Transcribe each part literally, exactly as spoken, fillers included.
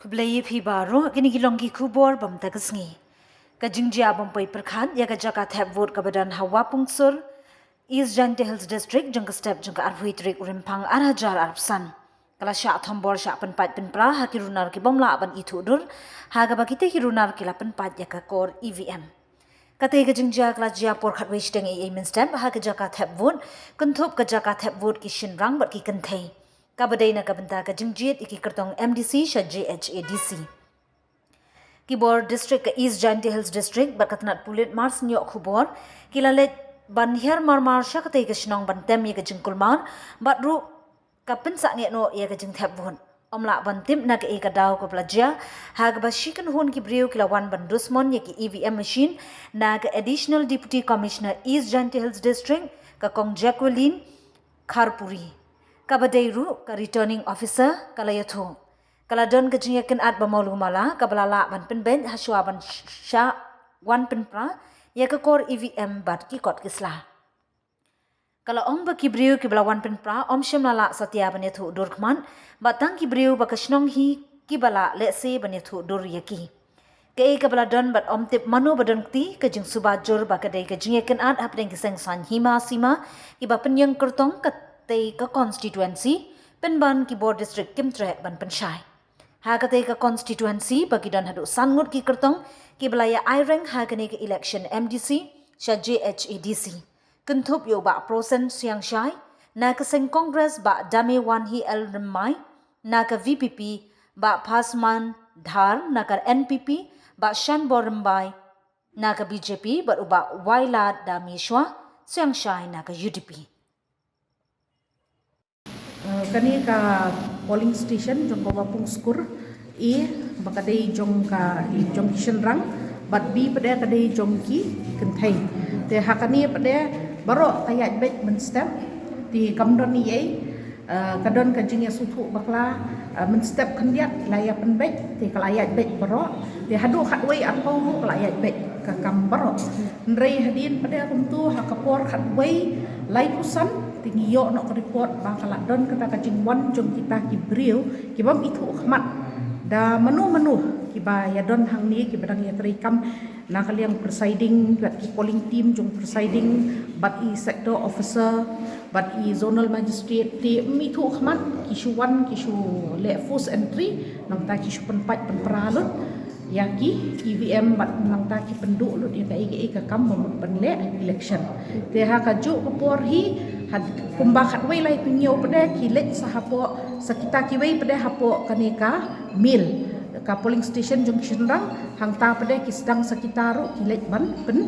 Khublei ïa phi baroh, kine ki long ki khubor bam ta ka sngi. Ka jingjia bam poi pyrkhat ïa ka jaka thep vote kaba don ha Wapungskur, East Jaintia Hills District, jong ka step jong ka arphew tarik u Rymphang ar hajar arphew san. Ka la shah thombor shah pynpait pynpra ha ki runar ki bym lah ban ithuh dur, ha kaba kita ki runar ki la pynpait ïa ka kor E V M. Kata ka jingjia ka la jia por khatwei shiteng eiei mynstep ha ka jaka thep vote, kynthup ka jaka thep vote ki shynrang bad ki kynthei. Kaba dei na ka bynta ka jingjied ïa ki kyrtong M D C sha J H A D C. Ki bor district ka East Jaintia Hills District bad ka tnat pulit Marsynñiuh Khubor ki la leit ban hiar marmar sha katei ka shnong ban tem ïa ka jingkulmar bad ruh ka pynsangeh noh ïa ka jingthep vote. Ym lah ban tip na kaei ka daw kaba la jia, ha kaba shi kynhun ki briew ki la wan ban dusmon ïa ki E V M machine na ka Additional Deputy Commissioner East Jaintia Hills District, ka Kong Jacqueline Kharpuri. Kaba dei ruh ka Returning Officer ka la ïathuh. Ka la don ka jingïakynad ba mawlymmala kaba la lah ban pynbeit hashwa ban sh- shah wan pynpra ïa ka kor E V M bad ki kot ki sla. Ka la ong ba ki briew kiba la wan pynpra ym shym la lah satia ban ïathuh dur khmat, bad tang ki briew ba ka shnong hi kiba lah lehse ban ïathuh dur ïa ki. Kaei kaba la don bad ym tip mano ba don kti, ka jingsuba jur ba ka dei ka jingïakynad hapdeng ki seng saiñ hima sima kiba pynïeng kyrtong katei ka constituency, pynban ki bor district kim treh ban pynshai. Ha katei ka constituency ba ki don haduh san ngut ki kyrtong kiba la ïa aireng ha kane ka election M D C sha J H A D C. Kynthup ïa u Bah Prosen Siangshai na ka seng Congress, Bah Damewanhi L Rymmai na ka V P P, Bah Phasman Dhar na ka N P P, Bah Shanbor Rymbai na ka B J P bad u Bah Wailad Dameshwa Siangshai na ka U D P. Uh, kane ka polling station jong ka Wapungskur A ba ka dei jong ka, jong ki shynrang, bad B pat ka dei jong ki kynthei. Te ha kane pat baroh ka ïaid beit mynstep, te kam don eiei, uh, ka don ka jingïasngewthuh bakla, uh, mynstep khyndiat la ïa pynbeit, te ka la ïaid beit baroh, te haduh khatwei arphew ruh ka la ïaid beit ka kam baroh. Hynrei hadien pat kumta ha ka por khatwei laiphew san te ngi ïoh noh ka report ba ka la don kata ka jingwan jong kita ki briew ki bym ithuh khmat. Da mano mano kiba ïa don hangne kiba dang ïa trei kam na ka liang presiding, bad ki polling team jong presiding, bad i sector officer, bad i zonal magistrate, te ym ithuh khmat, ki shu wan ki shu leh forced entry, nangta ki shu pynpait pynpra lut ïa ki E V M bad nangta ki pynduh lut ïa kaei kaei ka kam ba mut ban leh election. Te ha kajuh ka por hi, ha kumba khatwei laiphew hynñiew pat ki leit sa hapoh, sa kita kiwei pat hapoh kane ka mill, ka polling station jong ki shynrang, hangta pat ki sdang sa kita ruh ki leit ban pyn,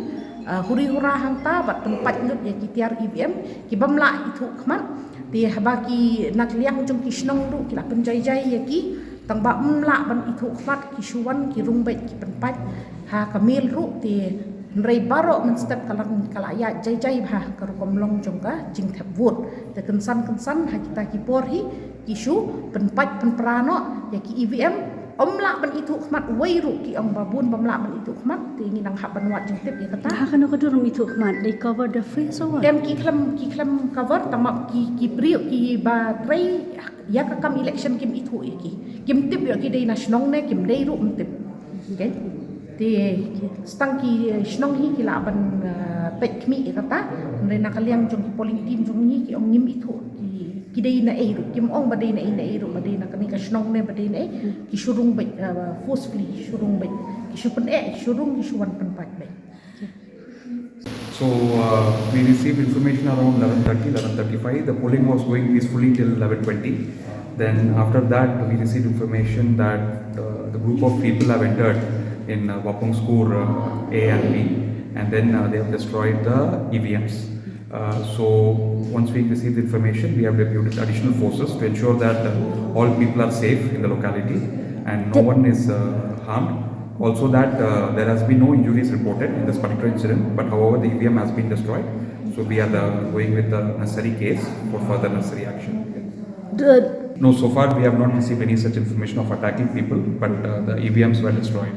uh, huri hura hangta bad pynpait lut ïa ki tiar E V M ki bym lah ithuh khmat. Te haba ki na ka liang jong ki shnong ruh ki la pynjai jai ïa ki, tang ba ym lah ban ithuh khmat, ki shu wan ki rung beit ki pynpait ha ka mill ruh. Te hynrei baroh mynstep ka la, ka la ïaid jai jai bha ka rukom long jong ka jingthep vote. Te kynsan kynsan ha kita ki por hi ki shu pynpait pynpra noh ïa ki E V M. Ym lah ban ithuh khmat, wei ruh ki ong ba bun bym lah ban ithuh khmat, te ngi nang hap ban wad jingtip ïa kata. Ha kano ka dur ym ithuh khmat, they cover the face or what? Em, ki khlem, ki khlem cover, tang ba ki, ki briew kiba trei ïa ka kam election kim ithuh ïa ki. Kim tip ïa ki dei na shnong ne kim dei ruh ym tip. Okay. Te tang ki, eh, shnong hi ki lah ban, eh, peit khmih ïa kata. Hynrei na ka liang jong ki polling team jong ngi ki ong ngim ithuh ki, ki dei na ei ruh. Kim ong ba dei na ei na ei ruh, ba dei na kane ka shnong ne ba dei na ei. Ki shu rung beit, eh, forcefully, shu rung beit. Ki shu pyneh, ki shu rung, ki shu wan pynpait beit. So, uh, we received information around eleven thirty, eleven thirty-five. The polling was going peacefully till eleven twenty. Then after that, we received information that, uh, the group of people have entered in, uh, Wapungskur, uh, A and B, and then, uh, they have destroyed the E V Ms. Uh, so once we received information, we have deputed additional forces to ensure that, uh, all people are safe in the locality and no one is, uh, harmed. Also that, uh, there has been no injuries reported in this particular incident, but however, the E V M has been destroyed. So we are, uh, going with the necessary case for further necessary action. No, so far we have not received any such information of attacking people, but, uh, the E V Ms were destroyed.